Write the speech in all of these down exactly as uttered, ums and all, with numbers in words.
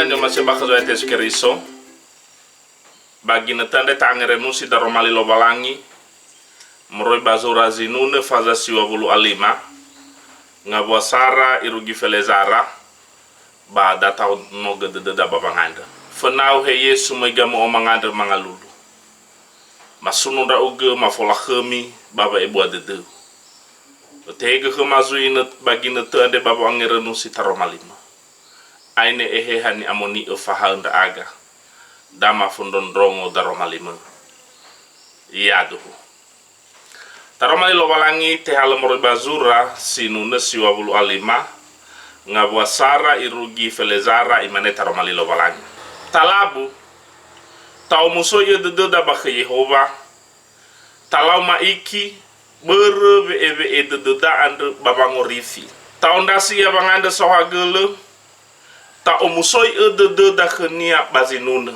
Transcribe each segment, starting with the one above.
Ni'omasi'ö bakha Zo'aya Yesu Keriso, ba ginötö andre ta'angerenusi daroma li Lowalangi, moroi ba zura zinunö faza siwa wulu a lima, ngawua sara irugi felezara, ba dataonogö dödöda ba wangandrö. Fönau he Yesu möi gamö'ö mangandrö mangalulu. Masuno ndra'ugö mafolakhömi ba wa'ebua dödöu. Ötehegö khöma zui nö-, ba ginötö andre ba wo'angerenusi taroma limö. Aine Eheha Ni'amoni'ö fahaö ndra'aga, da mafondrondrongo daroma limö. Yaduhu. Taroma li Lowalangi tehalö moroi ba zura sinunö siwa wulu a lima, ngawua sara irugi felezara, imane taroma li Lowalangi. Talabu, ta'omusoi'ö dödöda ba khö Yehowa, talau ma'iki, börö we'ewe'e dödöda andrö ba wangorifi. Ta'ondrasi ia wangandrö saohagölö, ta'omusoi'ö dödöda khö-Nia ba zinunö.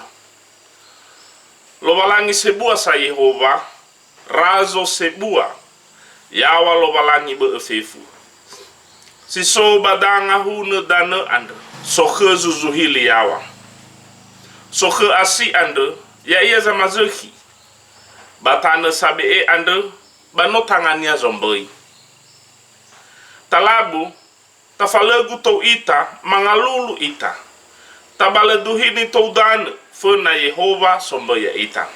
Lowalangi sebua sa Yehowa, Razo sebua, yaŵa Lowalangi bö'ö fefu. Si so ba danga hunö danö andrö, sokhö zuzuhili yaŵa. Sokhö asi andrö, ya'ia zamazökhi. Ba tanö sabe'e andrö, ba no tangania zomböi. Talabu, tafalögu tou ita, mangalulu ita. Tabalö duhini tou danö, föna Yehowa somböi ya'ita.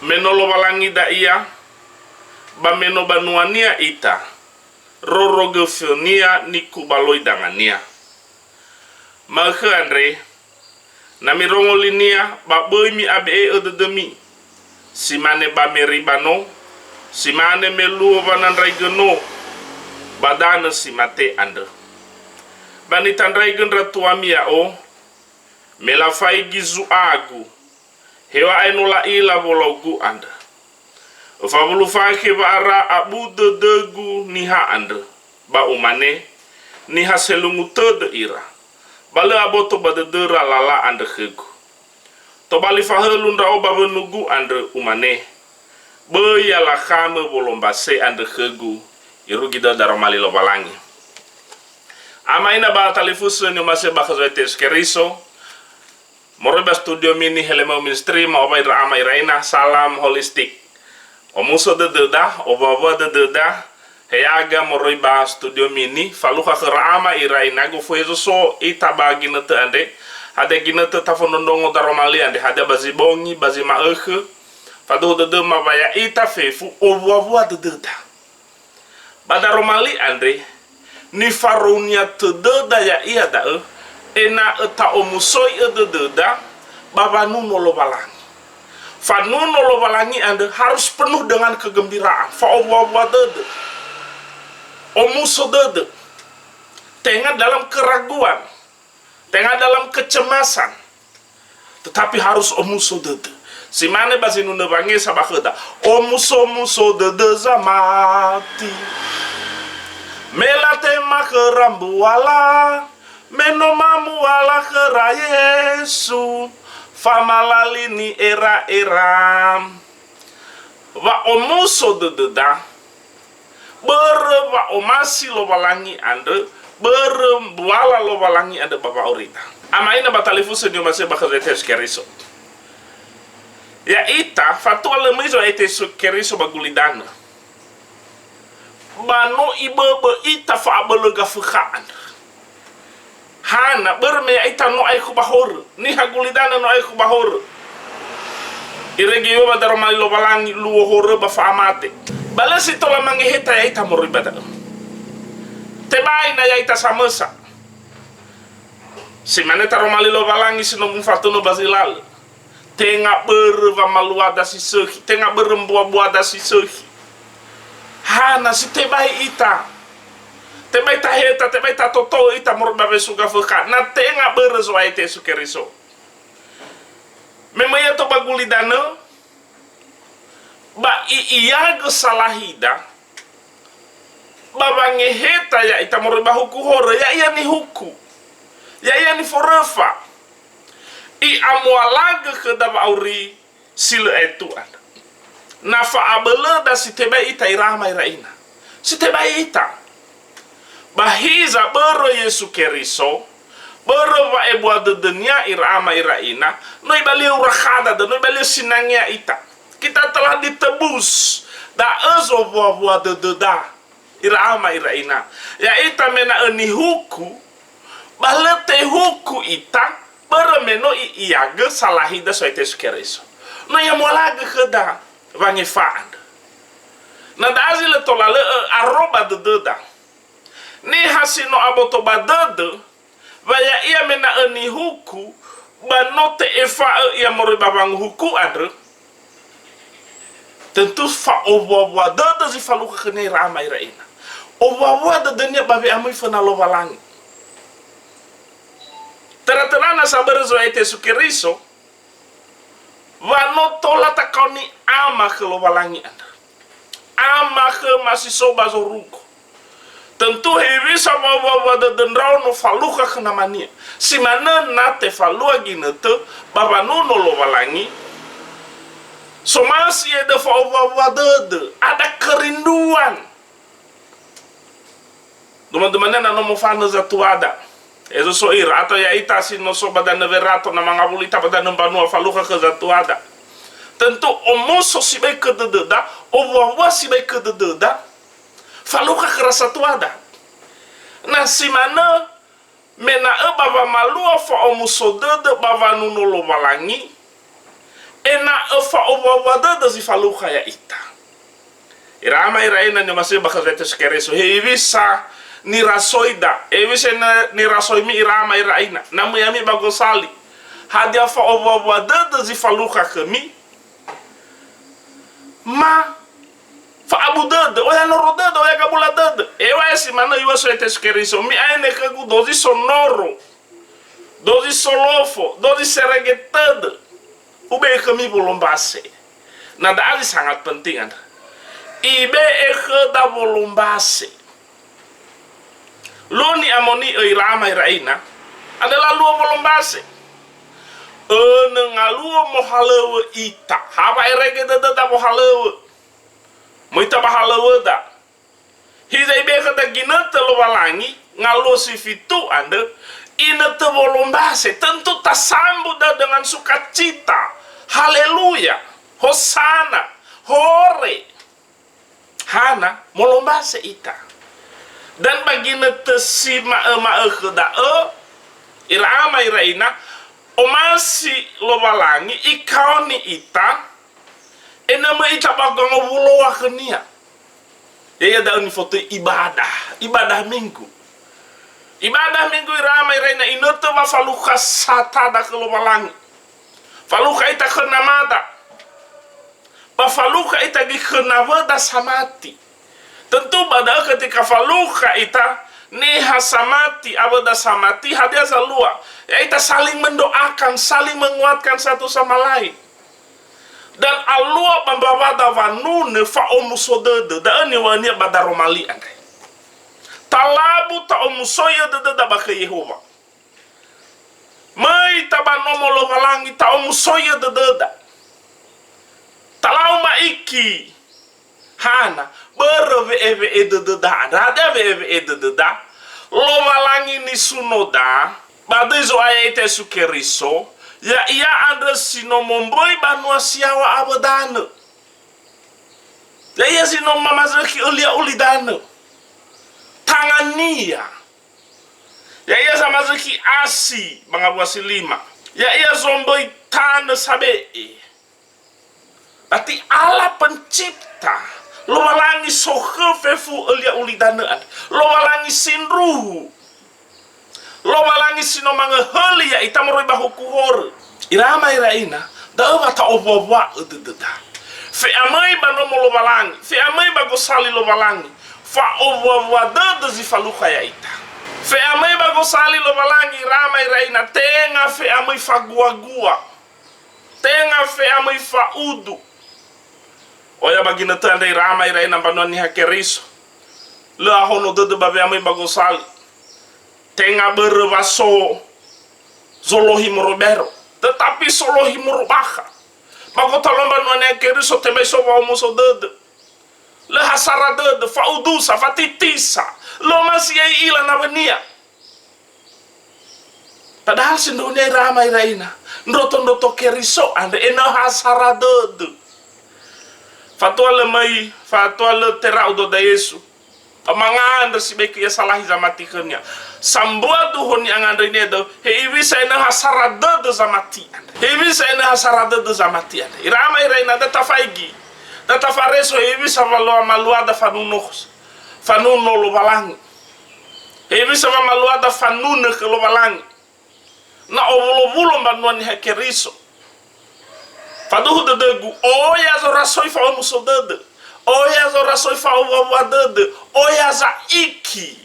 Me no Lowalangida Ia, ba me no banuania ita, roro göfönia nikubaloi dangania. Ma'ökhö andre, na mirongo linia, ba böi mi'abe'e'ö dödömi. Si mane ba Meriba no, si mane me luo wanandraigö no, ba danö si mate andrö. Ba nitandraigö ndra tuami ya'o, me lafaigi zu'agu, heŵa'ae no la'ila wolaugu andrö. Öfa wulu fakhe wa'ara abu dödögu niha andrö, ba umane, niha selungu tödö ira, ba lö aboto ba dödöra lala andrö khögu. Tobali fahölu ndra'o ba wönugu andrö, umane, böi ya lakhamö wolombase andrö khögu, irugi dödö daroma li Lowalangi. Ama ina ba talifusö ni'omasi'ö bakha Zo'aya Yesu Keriso, moroi ba studio mini Helemo Ministry, ma'owai ndra ama ira ina, salam holistik. Omuso dödöda, owua-wua dödöda, heaga moroi ba studio mini, falukha khöra ama ira ina, gofu hezo so ita ba ginötö andre, hadia ginötö tafondrondrongo daroma li andre, hadia ba zi bongi, ba zi ma'ökhö, faduhu dödöma wa ya'ita fefu, owua-wua dödöda. Ba daroma li andre, nifarounia tödöda ya'ia da'ö, ena'ö ta'omusoi'ö dödöda ba wanuno Lowalangi. Fanuno Lowalangi andrö harus penuh dengan kegembiraan, fa'owua-wua dödö, omuso dödö, tenga dalam keraguan, tenga dalam kecemasan, tetapi harus omuso dödö. Si mane ba zinunö wangesa ba khöda, omuso-muso dödö zamati. Me latema khöra mbuala, me no mamuala khöra Yesu, famalalini era-era. Wa'omuso dödöda, börö wa'omasi Lowalangi andrö, börö mbuala Lowalangi andrö ba wa'aurida. Ama ina ba talifusö ni'omasi'ö bakha Zo'aya Yesu Keriso. Ya'ita, fatua lö möi Zo'aya Yesu Keriso ba gulidanö. Ba no iböbö ita fa'abölö gafökha andrö. Hana, börö me ya'ita no aekhu ba horö. Niha gulidanö no aekhu ba horö. Irege iŵa'ö ba daroma li Lowalangi luo horö ba fa'amate. Ba lö si tola mangeheta ya'ita moroi ba da'ö. Tebai na ya'ita samösa. Si mane taroma li Lowalangi si no mufatunö ba zi lalö. Tenga börö wamaluada si sökhi, tenga börö mbuabuada si sökhi. Hana si tebai ita? Tebai taheta, tebai tatoto'ö ita moroi ba wesu gafökha, na tenga börö Zo'aya Yesu Keriso. Me möi ato ba gulidanö, ba i'iyagö salahida, ba wangeheta ya'ita moroi ba huku horö, ya'ia nihuku, ya'ia niforöfa. I'amualagö khöda wa'auri si lö aetu andrö. Na fa'abölöda si tebai ita ira ama ira ina. Si tebai ita. Ba hiza börö Yesu Keriso, Börö wa'ebua dödönia ira ama ira ina, no ibali'ö urakhada dödö, no ibali'ö sinangea ita. Kita telah ditebus, da'ö zowua-wua dödöda, ira ama ira ina. Ya'ita me na'ö nihuku, ba lö tehuku ita, börö me no i'ilagö salahida So'aya Yesu Keriso. No Ia moalagö khöda wangefa andrö. Na da'a zi lö tola lö'ö aro ba dödöda. Niha si no aboto ba dödö, wa ya'ia me na'ö nihuku, ba no te'efa'ö ia moroi ba wanguhuku andrö, tentu fa'owua-wua dödö zi falukha khönia ira ama ira ina. Owua-wua dödönia ba we'amöi föna Lowalangi. Töra-törana sa börö Zo'aya Yesu Keriso, wa no tola takaoni ama khö Lowalangi andrö. Ama khöma si so ba zorugo. Tentu hewisa wa, wa, wa dödö ndraono falukha khö namania. Si manö na tefalua ginötö ba wanuno Lowalangi, somasi edö fa'owua-wua dödö, ada kerinduan. Duma-dumania na no mofanö zatuada. Ezo so ira, atau ya'ita si no so ba danö Werato na mangawuli ita ba danö mbanua falukha khö zatuada. Tentu omuso sibai khö dödöda, owua-wua sibai khö dödöda, falukha khöra satuada. Na si manö, me na'ö ba wamalua fa'omuso dödö ba wanuno Lowalangi, ena'ö fa'owua-wua dödö zi falukha ya'ita. Ira ama ira ina ni'omasi'ö ba khö Yesu Keriso, hewisa nirasoida, hewisa na nirasoimi ira ama ira ina, na möi ami ba gosali. Hadia fa'owua-wua dödö zi falukha khömi? Ma fa'abu dödö, oya noro dödö, oya gabula dödö. Eŵa'ae si manö iŵa'ö So'aya Yesu Keriso, mi'aene khögu dozi so noro, dozi so lofo, dozi serege tödö. Ube'e khömi wolombase. Na da'a zi sangat penting andrö. Ibe'e khöda wolombase. Luo ni'amoni'ö ira ama ira ina, andrö laluo wolombase. Önö ngaluo mohalöŵö ita. Ha wa'erege dödöda wohalöŵö. Möi ita ba halöŵöda. Hiza ibe'e khöda ginötö Lowalangi, ngaluo si fitu andrö, inötö wolombase, tentu tasambu dödö dengan sukacita. Haleluya. Hosana. Hore. Hana, molombase ita. Dan ba ginötö si ma'ö-ma'ökhö da'ö, ira ama ira ina, omasi Lowalangi, ikaoni ita, ena'ö möi ita ba gangowuloa khönia. Ya'ia da'ö nifotöi ibadah, ibadah Minggu. Ibadah Minggu ira ama ira ina inötö wa falukha satada khö Lowalangi. Falukha ita khö namada. Ba falukha ita göi khö nawöda samati. Tentu ba da'ö ketika falukha ita, niha samati, awöda samati, hadia zalua? Ya'ita saling mendoakan, saling menguatkan satu sama lain. Dan alua ba mbawada wanunö fa'omuso dödö, da'ö niŵa'önia ba daroma li andre. Talabu ta'omusoi'ö dödöda ba khö Yehowa. Möi ita ba nomo Lowalangi ta'omusoi'ö dödöda. Talau ma'iki. Hana, börö we'ewe'e dödöda andrö. Hadia we'ewe'e dödöda? Lowalangi nisunoda, ba döi Zo'aya ya'ita Yesu Keriso, ya'ia andrö si no momböi banua si yaŵa awö danö. Ya'ia si no mamazökhi ölia ulidanö. Tangania. Ya'ia zamazökhi asi ba ngawua si lima. Ya'ia zomböi tanö sabe'e. Berarti Allah pencipta, Lowalangi sokhö fefu ölia ulidanö andrö. Lowalangi sindruhu. Lowalangi si no mangöhöli ya'ita moroi ba huku horö. Ira ama ira ina, da'ö wa ta'owuawua'ö dödöda. Fe'amöi ba nomo Lowalangi, fe'amöi ba gosali Lowalangi, fa'owuawua dödö zi falukha ya'ita. Fe'amöi ba gosali Lowalangi ira ama ira ina, tenga fe'amöi faguagua. Tenga fe'amöi fa'udu. Oya ba ginötö andre ira ama ira ina mbanua Niha Keriso. Lö ahono dödö ba we'amöi ba gosali. Tenga börö wa so zolohi moroi baero, tetapi zolohi moroi bakha. Ba gotalua mbanua Niha Keriso tebai so wa'omuso dödö. Lö hasara dödö, fa'udusa, fatitisa. Lö omasi ia i'ila nawönia. Padahal sindruhunia ira ama ira ina, ndroto-ndroto Keriso andre ena'ö ha sara dödö. Fatua lö möi, fatua lö tera'u dödö Yesu. Ba mangandrö sibai khö ia salahi zamati khönia. Sambua duhu ni'angandrönia da'ö, hewisa ena'ö ha sara dödö zamati andre. Hewisa ena'ö ha sara dödö zamati andre. Ira ama ira ina, da tafaigi. Da tafareso hewisa wa loa maluada fanuno, fanuno Lowalangi. Hewisa wa maluada fanunö khö Lowalangi. Na owulo-wulo mbanua Niha Keriso. Faduhu dödögu, oya zorasoi fa'omuso dödö, oya zorasoi fa'owua-wua dödö, oya za'iki,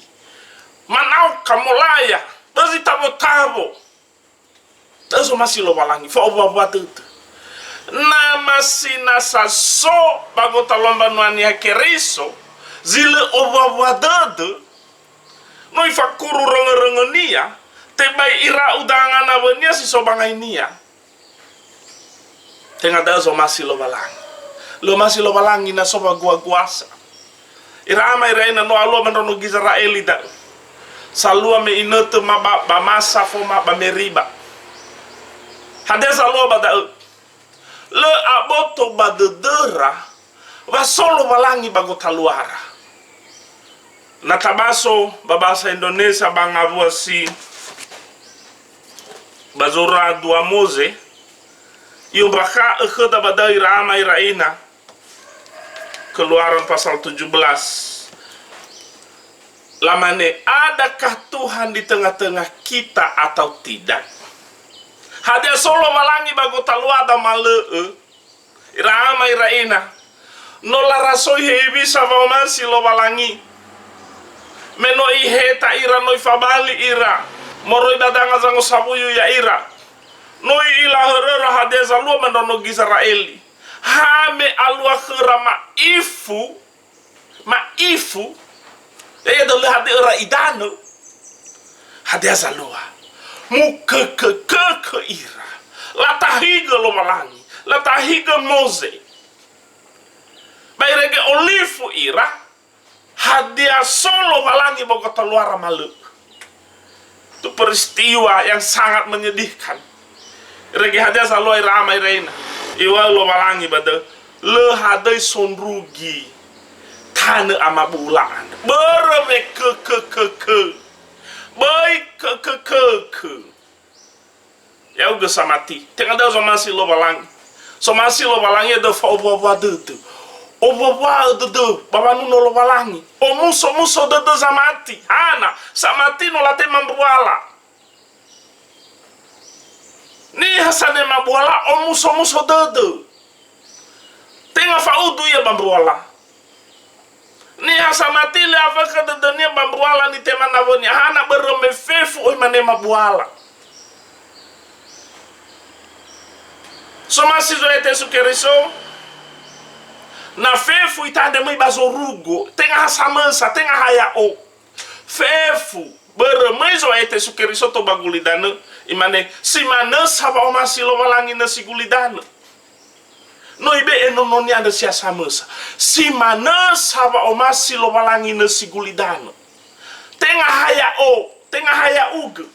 manao kamolaya, bözi tawo-tawo. Da'ö zomasi Lowalangi, fa'owua-wua dödö. Na masina sa so ba gotalua mbanua Niha Keriso, zi lö owua-wua dödö, no ifakuru röngö-röngönia, tebai ira'u danga nawönia si so ba ngainia. Tenga da'ö zomasi Lowalangi. Lö omasi Lowalangi na so wagua-guasa. Ira ama ira ina, no alua ba ndraono Gizera'eli da'ö. Salua me inötö ma ba, ba Masa foma ba Meriba. Hadia zalua ba da'ö? Lö aboto ba dödöra wa so Lowalangi ba gotaluara. Na tabaso ba bahasa Indonesia ba ngawua si ba zura dua Moze, i'ombakha'ö khöda ba da'ö ira ama ira ina, Keluaran pasal tujuh belas. Lamane, "Adakah Tuhan di tengah-tengah kita atau tidak?" Hadia so Lowalangi ba gotaluada malö'ö? Ira ama ira ina, no larasoi hewisa wa'omasi Lowalangi. Me no iheta ira, no ifabali ira moroi ba danga zangosawuyu ya'ira. No i'ila höröra hadia zalua ba ndraono Gizera'eli. Ha me alua khöra ma'ifu, ma'ifu, ya'ia da'ö lö hadia öra idanö. Hadia zalua? Mukökökökö ira. Latahigö Lowalangi, latahigö Moze. Ba irege olifu ira, hadia so Lowalangi ba gotaluara malö'ö? Itu peristiwa yang sangat menyedihkan. Irege hadia zalua ira ama ira ina? Iŵa'ö Lowalangi ba da'ö, lö hadöi sondrugi tanö amabula andrö. Börö me kökökökö. Böi kökökökö. Ya'ugö samati. Tenga da'ö zomasi Lowalangi. Somasi Lowalangi da'ö fa'owua-wua dödö. Owua-wua'ö dödö ba wanuno Lowalangi. Omuso-muso dödö zamati. Hana, samati no latema mbuala. Niha sanema buala omuso-muso dödö. Tenga fa'udu ia ba mbuala. Niha samati lö afökhö dödönia ba mbuala nitema nawönia. Hana, börö me fefu oi manema buala. Somasi Zo'aya Yesu Keriso, na fefu itandrö möi ba zorugo, tenga ha samösa, tenga ha ya'o. Fefu, börö möi Zo'aya Yesu Keriso tou ba gulidanö, imane, "Si manö sa wa'omasi Lowalangi nösi gulidanö." No ibe'e nononia andrö si ha samösa. "Si manö sa wa'omasi Lowalangi nösi gulidanö." Tenga ha ya'o, tenga ha ya'ugö.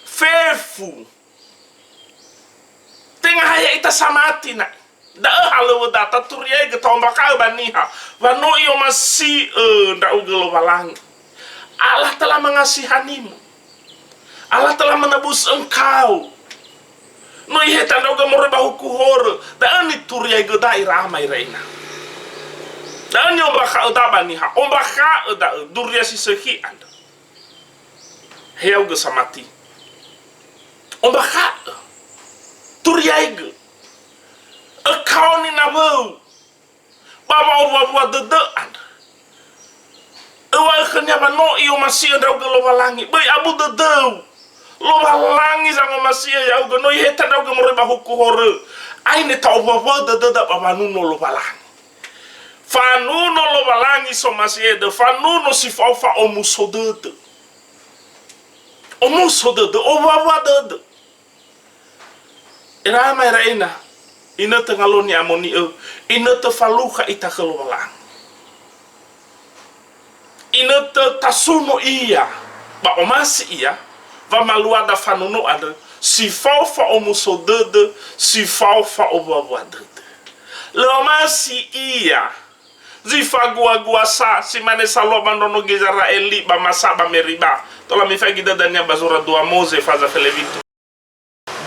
Fefu. Tenga ha ya'ita samati na'i. Da'ö halöŵöda, taturiaigö, ta'ombakha'ö ba niha, wa no I'omasi'ö ndra'ugö Lowalangi. Allah telah mengasihanimu. Allah telah menebus engkau. No Iheta ndra'ugö moroi ba huku horö. Da'ö nituriaigöda ira ama ira ina. Da'ö ni'ombakha'öda ba niha. Ombakha'ö da'ö, duria si sökhi andrö. Heaugö samati. Ombakha'ö. Turiaigö. Ökaoni nawöu. Ba wa'owua-wua dödö andrö. Öŵa'ö khönia wa no I'omasi'ö ndra'ugö Lowalangi. Böi abu dödöu. Lowalangi zangomasi'ö ya'ugö, no Iheta ndra'ugö moroi ba huku horö. Aine ta'owua-wua'ö dödöda ba wanuno Lowalangi. Fanuno Lowalangi somasi'ö dödö, fanuno si fao fa'omuso dödö. Omuso dödö, owua-wua dödö. Ira ama ira ina, inötö Ngalö Ni'amoni'ö, inötö falukha ita khö Lowalangi. Inötö tasuno Ia, ba omasi Ia, ba maluada fanono andrö, si fao fa'omuso dödö, si fao fa'owuawua dödö. Lö omasi ia zi faguaguasa, si mane salua ba ndraono Gizera'eli ba Masa ba Meriba. Tola mifaigi dödönia ba zura dua Moze faza felewitu.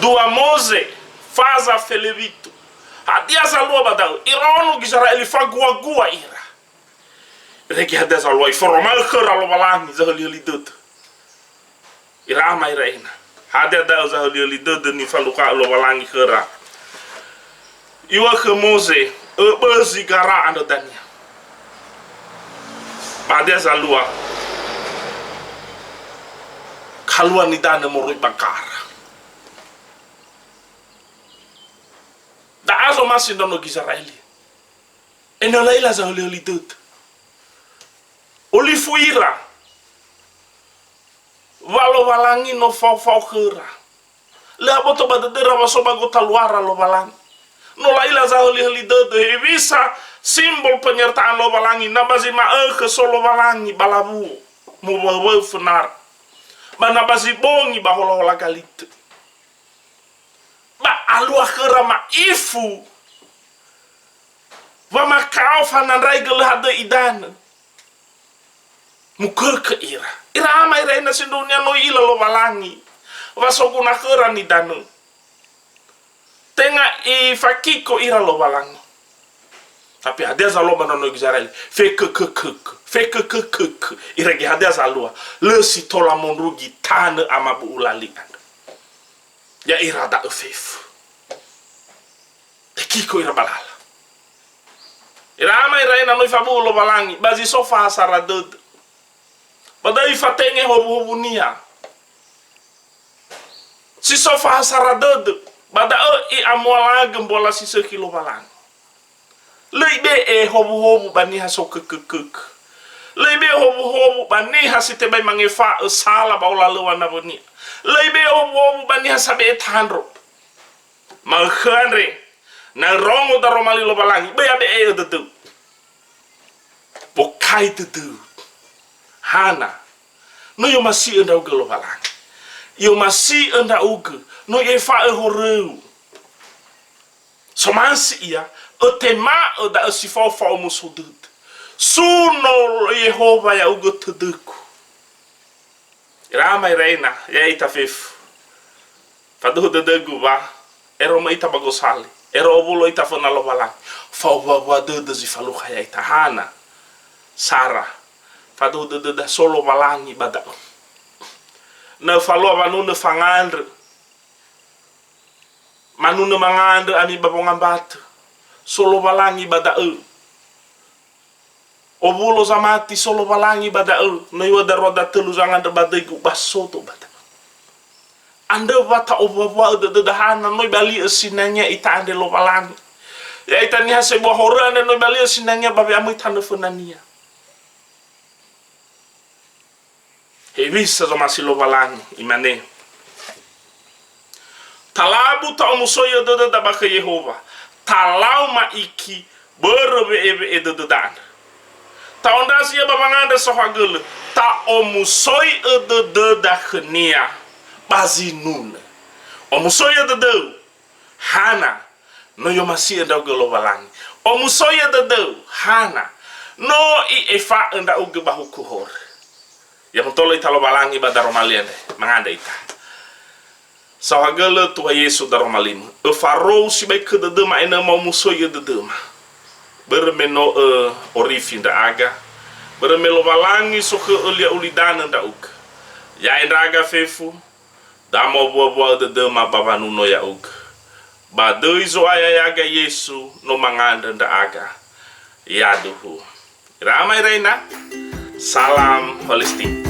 Dua Moze faza felewitu. Hadia zalua ba da'ö? Iraono Gizera'eli faguagua ira. Irege hadia zalua? Iforoma'ö khöra Lowalangi zahölihöli dödö. Ira ama ira ina. Hadia da'ö zahölihöli dödö nifalukha'ö Lowalangi khöra? Iŵa'ö khö Moze, "Öbözi gara andrö dania." Ba hadia zalua? Kalua nidanö moroi ba gara. Da'a zomasi ndraono Gizera'eli. Ena'ö la'ila zahölihöli dödö. Olifu ira wa Lowalangi no faofao khöra. Lö aboto ba dödöra wa so ba gotaluara Lowalangi. No la'ila zahölihöli dödö, hewisa simbol penyertaan Lowalangi, na ba zi ma'ökhö so Lowalangi ba lawuo, mowaöwaö fönara. Ba na ba zi bongi ba holahola galitö. Ba alua khöra ma'ifu, wamakao fanandraigö lö hadöi idanö. Mukökö ira. Ira ama ira ina sindruhunia no i'ila Lowalangi wa soguna khöra nidanö. Tenga ifakiko ira Lowalangi. Tapi hadia zalua ba ndraono Gizera'eli? Fekökökökö. Fekökökökö. Irege hadia zalua? Lö si tola mondrugi tanö amabu'u lali andrö. Ya'ira da'ö fefu. Tekiko ira ba lala. Ira ama ira ina no ifabu'u Lowalangi, ba zi so fahasara dödö. Ba da'ö ifatenge howuhowunia. Si so fahasara dödö, ba da'ö i'amualagö mbuala si sökhi Lowalangi. Lö ibe'e howuhowu ba niha sokökökökö. Lö ibe'e howuhowu ba niha si tebai mangefa'ö sala ba olalöŵa nawönia. Lö ibe'e howuhowu ba niha sabe'e tandro. Ma'ökhö andre, na örongo daroma li Lowalangi, böi abe'e'ö dödöu. Bokai dödöu. Hana? No i'omasi'ö ndra'ugö Lowalangi. I'omasi'ö ndra'ugö, no i'efa'ö horöu. Somasi ia, ötema'ö da'ö si fao fa'omuso dödö. Suno Yehowa ya'ugö tödögu. Ira ama ira ina, ya'ita fefu. Faduhu dödögu wa, ero möi ita ba gosali, ero owulo ita föna Lowalangi. Fa'owuawua dödö zi falukha ya'ita. Hana? Sara. Faduhu dödöda, so Lowalangi ba da'ö. Na falua wanunö fangandrö. Manunö mangandrö ami ba wongambatö. So Lowalangi ba da'ö. Owulo zamati, so Lowalangi ba da'ö. No iŵa'ö darua datölu zangandrö ba döigu, ba sodo ba da'ö. Andrö wa ta'owuawua'ö dödöda. Hana? No ibali'ö sinangea ita andre Lowalangi. Ya'ita niha sebua horö andre no ibali'ö sinangea ba we'amöi tanö fönania. Hewisa zomasi Lowalangi, imane, "Talabu ta'omusoi'ö dödöda ba khö Yehowa, talau ma'iki börö we'ewe'e dödöda andrö. Ta'ondrasi ia ba wangandrö saohagölö, ta'omusoi'ö dödöda khönia ba zinunö." Omusoi'ö dödöu. Hana? No i'omasi'ö ndra'ugö Lowalangi. Omusoi'ö dödöu. Hana? No i'efa'ö ndra'ugö ba huku horö. Ya motolo ita Lowalangi ba daroma li andre, mangandrö ita. Saohagölö Tuha Yesu daroma limö. Öfarou sibai khö dödöma ena'ö ma omusoi'ö dödöma. Börö me no ö'orifi ndra'aga. Börö me Lowalangi sokhö'ö lia ulidanö ndra'ugö. Ya'e ndra'aga fefu, da mowuawua'ö dödöma ba wanuno ya'ugö. Ba döi Zo'aya ya'aga Yesu no mangandrö ndra'aga. Yaduhu. Ira ama ira ina. Salam Palestina.